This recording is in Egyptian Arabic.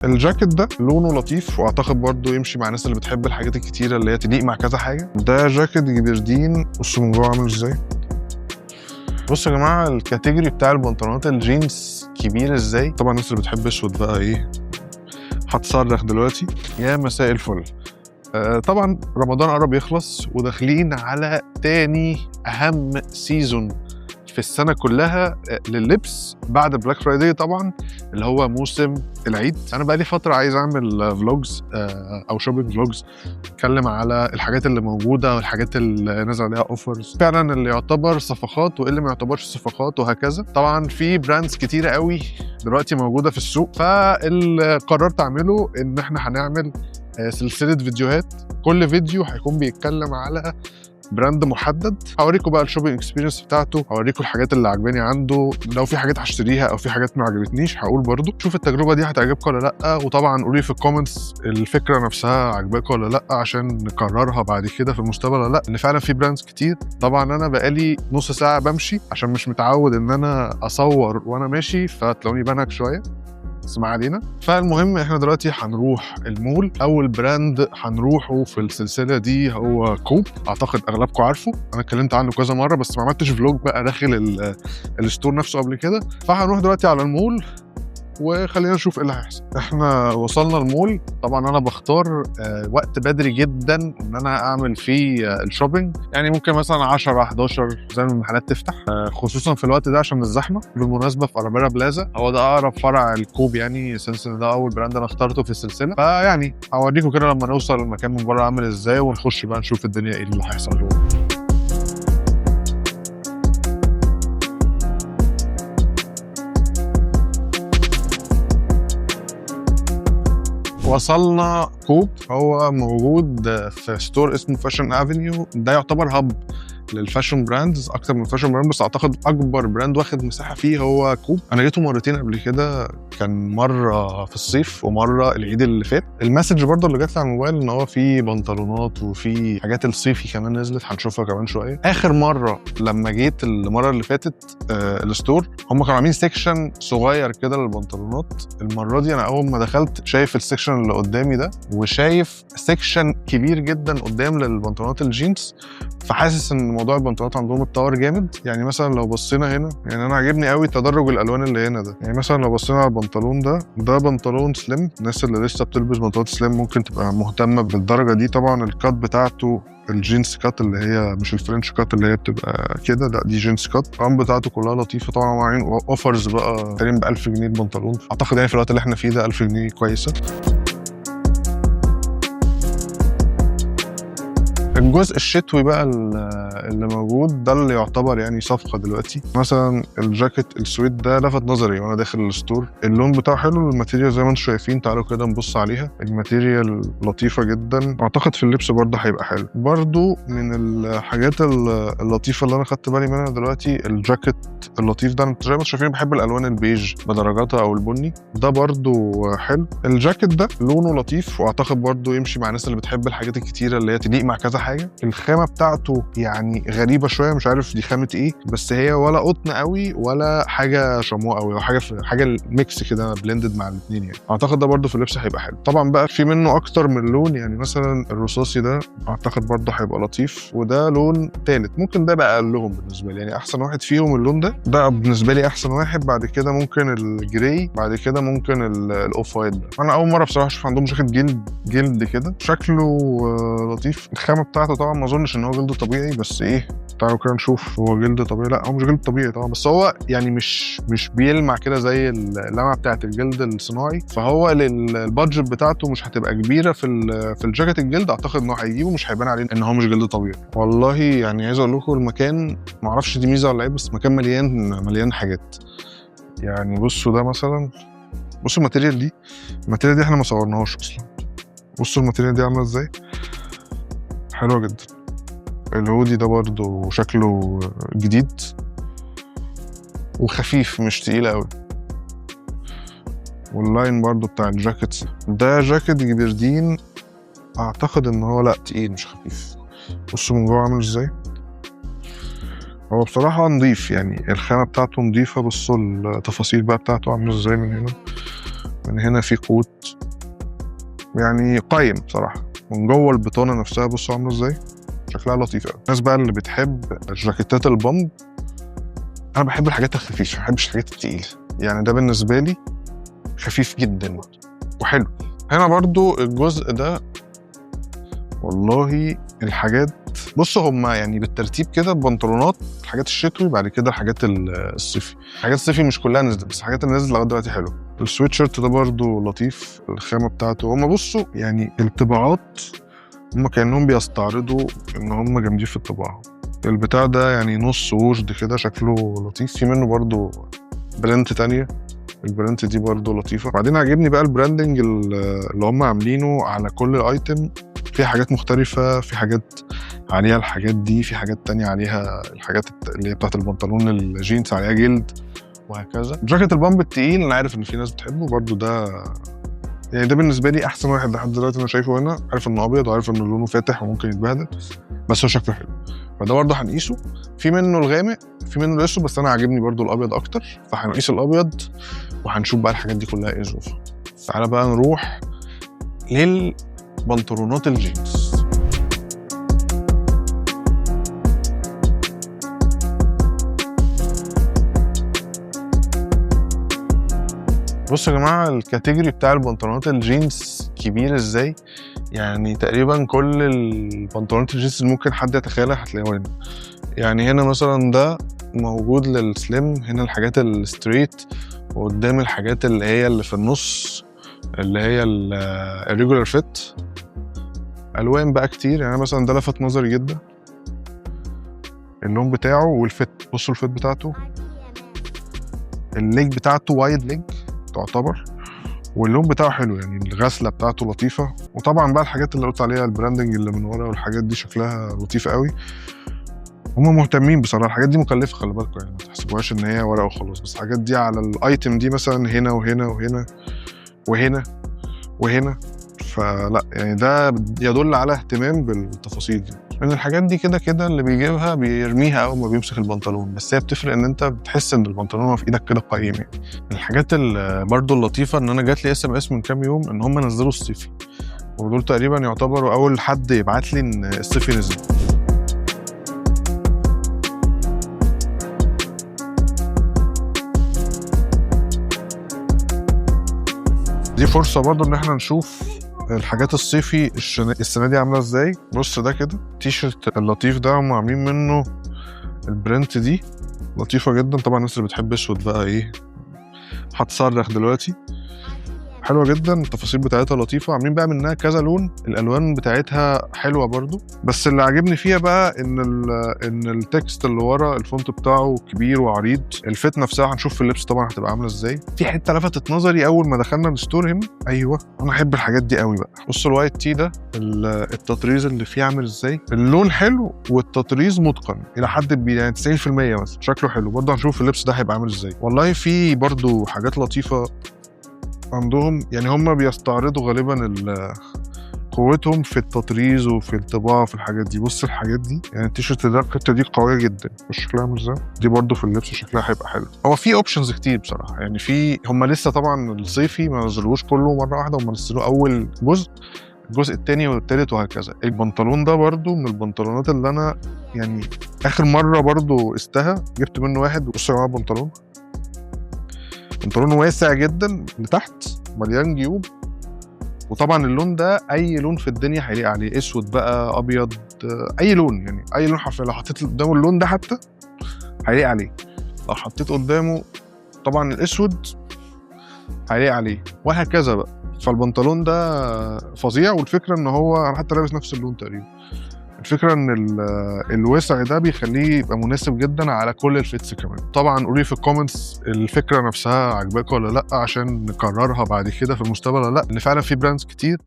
الجاكيت ده لونه لطيف، واعتقد برضو يمشي مع الناس اللي بتحب الحاجات الكتيرة اللي هي تليق مع كذا حاجة. ده جاكيت جبردين، بصوا من جوه عامل ازاي. بصوا يا جماعة ال category بتاع البنطلونات الجينز كبير ازاي. طبعا الناس اللي بتحب اسود بقى ايه هتصرخ دلوقتي. يا مساء الفل. طبعا رمضان قرب يخلص وداخلين على تاني اهم season في السنة كلها لللبس بعد Black Friday طبعا، اللي هو موسم العيد. انا بقالي فترة عايز اعمل vlogs او shopping vlogs، اتكلم على الحاجات اللي موجودة والحاجات اللي نازل عليها offers، فعلا اللي يعتبر صفقات واللي ما يعتبرش صفقات وهكذا. طبعا في brands كتيرة قوي دلوقتي موجودة في السوق، فاللي قررت اعمله ان احنا هنعمل سلسلة فيديوهات، كل فيديو هيكون بيتكلم على brand محدد. هوريكم بقى ال shopping experience بتاعته، هوريكم الحاجات اللي عجباني عنده، لو في حاجات هشتريها او في حاجات ما عجبتنيش هقول برضو. شوف التجربة دي هتعجبكم ولا لا، وطبعا قولوا لي في ال comments الفكرة نفسها عجباكم ولا لا عشان نكررها بعد كده في المستقبل ولا لا، ان فعلا في brands كتير. طبعا انا بقالي نص ساعة بمشي عشان مش متعود ان انا اصور وانا ماشي، فتلاقوني بنهج شوية، بس ما علينا. فالمهم احنا دلوقتي هنروح المول. اول brand هنروحه في السلسلة دي هو كوب، اعتقد اغلبكم عارفه، انا اتكلمت عنه كذا مرة بس ما عملتش vlog بقى داخل ال store نفسه قبل كده. فهنروح دلوقتي على المول وخلينا نشوف ايه اللي هيحصل. احنا وصلنا المول. طبعا انا بختار وقت بدري جدا ان انا اعمل فيه ال shopping، يعني ممكن مثلا 10 11 زي ما المحلات تفتح، خصوصا في الوقت ده عشان الزحمة. بالمناسبة في اراميرا بلازا هو ده اقرب فرع الكوب، يعني since ده اول brand انا اخترته في السلسلة. فيعني هوريكم كده لما نوصل المكان من بره عامل ازاي، ونخش بقى نشوف الدنيا ايه اللي هيحصل جوه. وصلنا كوب، هو موجود في store اسمه Fashion Avenue. ده يعتبر hub لل fashion brands، اكتر من fashion brand، بس اعتقد اكبر brand واخد مساحة فيه هو كوب. انا جيته مرتين قبل كده، كان مرة في الصيف ومرة العيد اللي فات. ال message برضه اللي جات لي على الموبايل ان هو في بنطلونات وفي حاجات الصيفي كمان نزلت، هنشوفها كمان شوية. اخر مرة لما جيت المرة اللي فاتت ال store، هم كانوا عاملين section صغير كده للبنطلونات. المرة دي انا اول ما دخلت شايف ال section اللي قدامي ده، وشايف section كبير جدا قدام للبنطلونات الجينز، فحاسس ان موضوع البنطلونات عندهم اتطور جامد. يعني مثلا لو بصينا هنا، يعني انا عاجبني قوي تدرج الالوان اللي هنا ده. يعني مثلا لو بصينا على البنطلون ده، ده بنطلون slim. الناس اللي لسه بتلبس بنطلونات slim ممكن تبقى مهتمة بالدرجة دي. طبعا ال cut بتاعته ال jeans cut اللي هي مش ال French cut اللي هي بتبقى كده، لا دي jeans cut. الارقام بتاعته كلها لطيفة. طبعا عاملين offers بقى تقريبا ب 1000 جنيه البنطلون، اعتقد يعني في الوقت اللي احنا فيه ده 1000 جنيه كويسة. الجزء الشتوي بقى اللي موجود ده اللي يعتبر يعني صفقة دلوقتي. مثلا الجاكيت ال suede ده لفت نظري وانا داخل ال store، اللون بتاعه حلو، ال material زي ما انتم شايفين، تعالوا كده نبص عليها، ال material لطيفة جدا، اعتقد في اللبس برده هيبقى حلو. برده من الحاجات اللطيفة اللي انا خدت بالي منها دلوقتي الجاكيت اللطيف ده، زي ما انتم شايفين بحب الالوان البيج بدرجاتها او البني، ده برده حلو. الجاكيت ده لونه لطيف، واعتقد برده يمشي مع الناس اللي بتحب الحاجات الكتيرة اللي هي تليق مع كذا حاجة. الخامة بتاعته يعني غريبة شوية، مش عارف دي خامة ايه، بس هي ولا قطن قوي ولا حاجة شموع قوي، او حاجة mix كده blended مع الاثنين. يعني اعتقد ده برده في اللبس هيبقى حلو. طبعا بقى في منه اكتر من لون، يعني مثلا الرصاصي ده اعتقد برده هيبقى لطيف، وده لون ثالث ممكن ده بقى اقلهم بالنسبة لي، يعني احسن واحد فيهم اللون ده، ده بالنسبة لي احسن واحد. بعد كده ممكن ال gray، بعد كده ممكن ال off white ده. انا اول مرة بصراحة اشوف عندهم جاكيت جلد كده، شكله لطيف. الخامة بتاعته طبعا ما اظنش ان هو جلد طبيعي، بس ايه تعالوا كده نشوف هو جلد طبيعي. لا هو مش جلد طبيعي طبعا، بس هو يعني مش بيلمع كده زي اللمعة بتاعت الجلد الصناعي، فهو ال budget بتاعته مش هتبقى كبيرة في الجاكيت الجلد. اعتقد ان هو هيجيبه مش هيبان عليه ان هو مش جلد طبيعي. والله يعني عايز اقول لكم المكان ما اعرفش دي ميزة ولا عيب، بس مكان مليان حاجات. يعني بصوا ده مثلا، بصوا ال material دي، ال material دي احنا ما صورناهاش اصلا. بصوا ال material دي عامله ازاي، حلوة جدا. الهودي ده برضو شكله جديد وخفيف مش تقيل قوي. وال line برضو بتاع ال jackets ده، جاكيت جبردين اعتقد ان هو لا تقيل مش خفيف. بصوا من جوه عامل ازاي، هو بصراحة نضيف، يعني الخامة بتاعته نضيفة. بصوا التفاصيل بقى بتاعته عاملة ازاي من هنا، من هنا في coat، يعني قايم بصراحة. من جوه البطانة نفسها بصوا عامله ازاي، شكلها لطيف قوي. الناس بقى اللي بتحب الجاكيتات ال pump، انا بحب الحاجات الخفيفة، ما بحبش الحاجات التقيله، يعني ده بالنسبة لي خفيف جدا وحلو. هنا برضو الجزء ده والله الحاجات، بصوا هما يعني بالترتيب كده، البنطلونات، الحاجات الشتوي، بعد كده الحاجات الصيفي. الحاجات الصيفي مش كلها نزلت، بس الحاجات اللي نزلت لغاية دلوقتي حلوة. السويت شيرت ده برضو لطيف، الخامة بتاعته. هما بصوا يعني الطباعات، هما كانهم بيستعرضوا ان هما جامدين في الطباعة. البتاع ده يعني نص washed كده، شكله لطيف. في منه برضو print تانية، ال print دي برضو لطيفة. بعدين عاجبني بقى ال branding اللي هم عاملينه على كل item، في حاجات مختلفة، في حاجات عليها الحاجات دي، في حاجات تانية عليها الحاجات اللي هي بتاعت البنطلون الجينز عليها جلد وهكذا. جاكيت ال pump التقيل انا عارف ان في ناس بتحبه برضو، ده يعني ده بالنسبة لي احسن واحد لحد دلوقتي انا شايفه هنا. عارف انه ابيض وعارف انه لونه فاتح وممكن يتبهدل، بس هو شكله حلو، فده برضه هنقيسه. في منه الغامق، في منه الاسود، بس انا عاجبني برضه الابيض اكتر، فهنقيس الابيض وهنشوف بقى الحاجات دي كلها ايه ظروفها. تعالى بقى نروح للبنطلونات الجينز. بصوا يا جماعة ال category بتاع البنطلونات الجينز كبير ازاي، يعني تقريبا كل البنطلونات الجينز اللي ممكن حد يتخيلها هتلاقيها هنا. يعني هنا مثلا ده موجود لل slim، هنا الحاجات ال straight، وقدام الحاجات اللي هي اللي في النص اللي هي ال regular fit. الوان بقى كتير، يعني مثلا ده لفت نظري جدا اللون بتاعه وال fit. بصوا ال fit بتاعته، ال leg بتاعته wide leg تعتبر، واللون بتاعه حلو، يعني الغسله بتاعته لطيفة. وطبعا بقى الحاجات اللي قلت عليها ال branding اللي من ورا والحاجات دي شكلها لطيفة قوي. هم مهتمين بصراحة، الحاجات دي مكلفة خلي بالكم، يعني ما تحسبوهاش ان هي ورقة وخلاص، بس الحاجات دي على ال item دي مثلا هنا وهنا وهنا وهنا وهنا، فلا يعني ده يدل على اهتمام بالتفاصيل دي. لان الحاجات دي كده كده اللي بيجيبها بيرميها اول ما بيمسك البنطلون، بس هي بتفرق ان انت بتحس ان البنطلون هو في ايدك كده قيم. يعني الحاجات اللي برضو اللطيفة ان انا جات لي SMS من كام يوم ان هم نزلوا الصيفي، ودول تقريبا يعتبروا اول حد يبعت لي ان الصيفي نزل. دي فرصة برضو ان احنا نشوف الحاجات الصيفي السنة دي عاملة ازاي. بص ده كده التيشيرت اللطيف ده هم عاملين منه ال print دي لطيفة جدا. طبعا الناس اللي بتحب اسود بقى ايه هتصرخ دلوقتي. حلوة جدا التفاصيل بتاعتها لطيفة، عاملين بقى منها كذا لون، الالوان بتاعتها حلوة برضو. بس اللي عاجبني فيها بقى ان ال text اللي ورا ال font بتاعه كبير وعريض. ال fit نفسها هنشوف في اللبس طبعا هتبقى عامله ازاي. في حتة لفتت نظري اول ما دخلنا ال store هنا، ايوه انا احب الحاجات دي قوي بقى. بصوا ال white tee ده التطريز اللي فيه عامل ازاي، اللون حلو والتطريز متقن الى حد كبير، يعني 90% مثلا شكله حلو برضو. هنشوف في اللبس ده هيبقى عامل ازاي. والله في برضو حاجات لطيفة عندهم، يعني هم بيستعرضوا غالبا قوتهم في التطريز وفي الطباعة وفي الحاجات دي. بص الحاجات دي، يعني التيشيرت ده الحتة دي قوية جدا، بص شكلها عامل ازاي. دي برضو في اللبس شكلها هيبقى حلو. هو في options كتير بصراحة، يعني في هم لسه طبعا الصيفي ما نزلوش كله مرة واحدة، هم نزلوه اول جزء، الجزء الثاني والثالث وهكذا. البنطلون ده برضو من البنطلونات اللي انا يعني اخر مرة برضو قستها جبت منه واحد. بصوا يا جماعة البنطلون، بنطلون واسع جدا لتحت، مليان جيوب، وطبعا اللون ده اي لون في الدنيا هيليق عليه، اسود بقى ابيض اي لون، يعني اي لون حرفيا لو حطيت قدامه اللون ده حتى هيليق عليه. لو حطيت قدامه طبعا الاسود هيليق عليه وهكذا بقى. فالبنطلون ده فظيع، والفكرة ان هو انا حتى لابس نفس اللون تقريبا. الفكرة ان الوسع ده بيخليه يبقى مناسب جدا على كل ال fits كمان. طبعا قولي في ال comments الفكرة نفسها عجباكم ولا لا، عشان نكررها بعد كده في المستقبل ولا لا، ان فعلا في brands كتير